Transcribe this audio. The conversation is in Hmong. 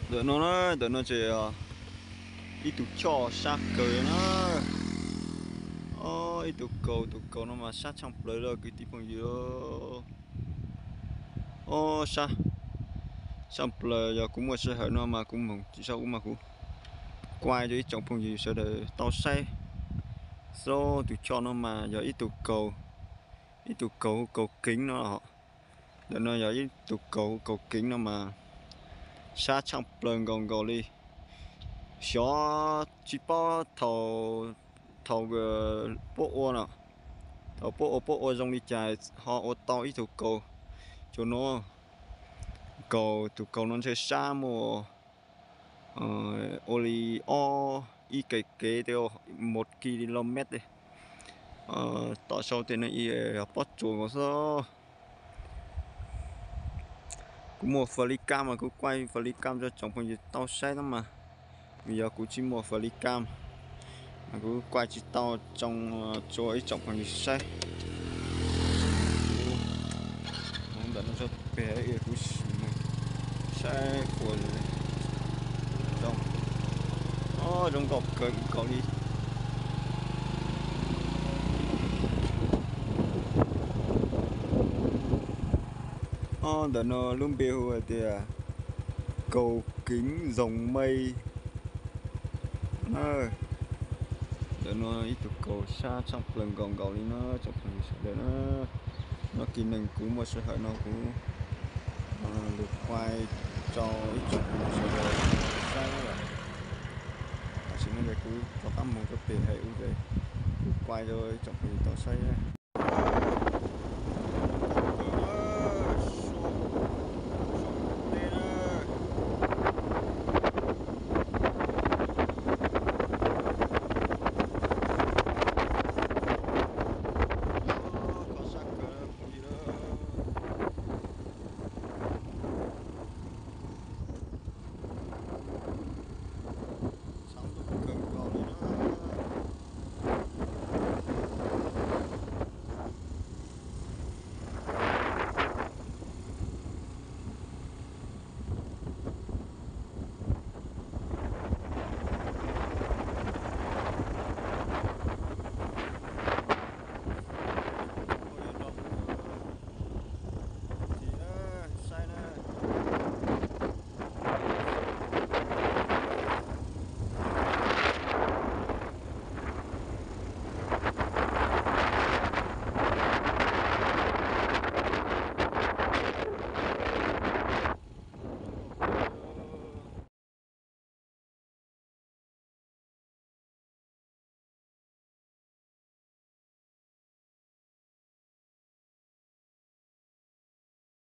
Ntawm no na, ntawm no ces ib tug choj sab kawg na. Ib tug kaus, tus kaus no mas sab tshaaj plaws li kwv tij phooj ywg. Sab, sab plaws, yog kuv muaj sij hawm no mas kuv moog tsis sau ub mas kuv kuaj rau ib tsoom phooj ywg sawv daws tau saib xwb. Tus choj no mas yog ib tug kaus, ib tug kaus hu kaus keev no. Ntawm no yog ib tug kaus hu kaus keev no mas sab tshaaj plaws nkaus nkaus li. Xyov tsis paub thaum, thaum puab ua no, thaum puab ua puab ua zoo li cas ho ua tau ib tug kaus cua no. Kaus, tus kaus no ntshe sab muaj ua li ob ib kev kev tej mus ki li los mev li. Tom sau tej no yog pob tsuas nkaus xwb. Kuv muaj fas li kam mas kuv kuaj fas li kam rau tsoom phooj ywg tau saib no mas, vim yog kuv tsis muaj fas li kam mas kuv kuaj tsis tau tsoo tsua ib tsoom phooj ywg saib. Ntawm no tso peg kuv saib ua zoo, zoo nkauj kawg nkaus li. Ob, ntawm no lub npe hu hais tias kaus keev zoos mej. Ntawm no ib tug kaus sab tshaaj plaws nkaus nkaus li na tsoom phooj ywg sawv daws na. Nyob kis neeg kuv muaj sij hawm no kuv lug kuaj rau ib tsoom phooj ywg sawv daws saib. Tam sim no ces kuv rov qab moog rau peg hais ua ces kuv kuaj rau ib tsoom phooj ywg tau saib.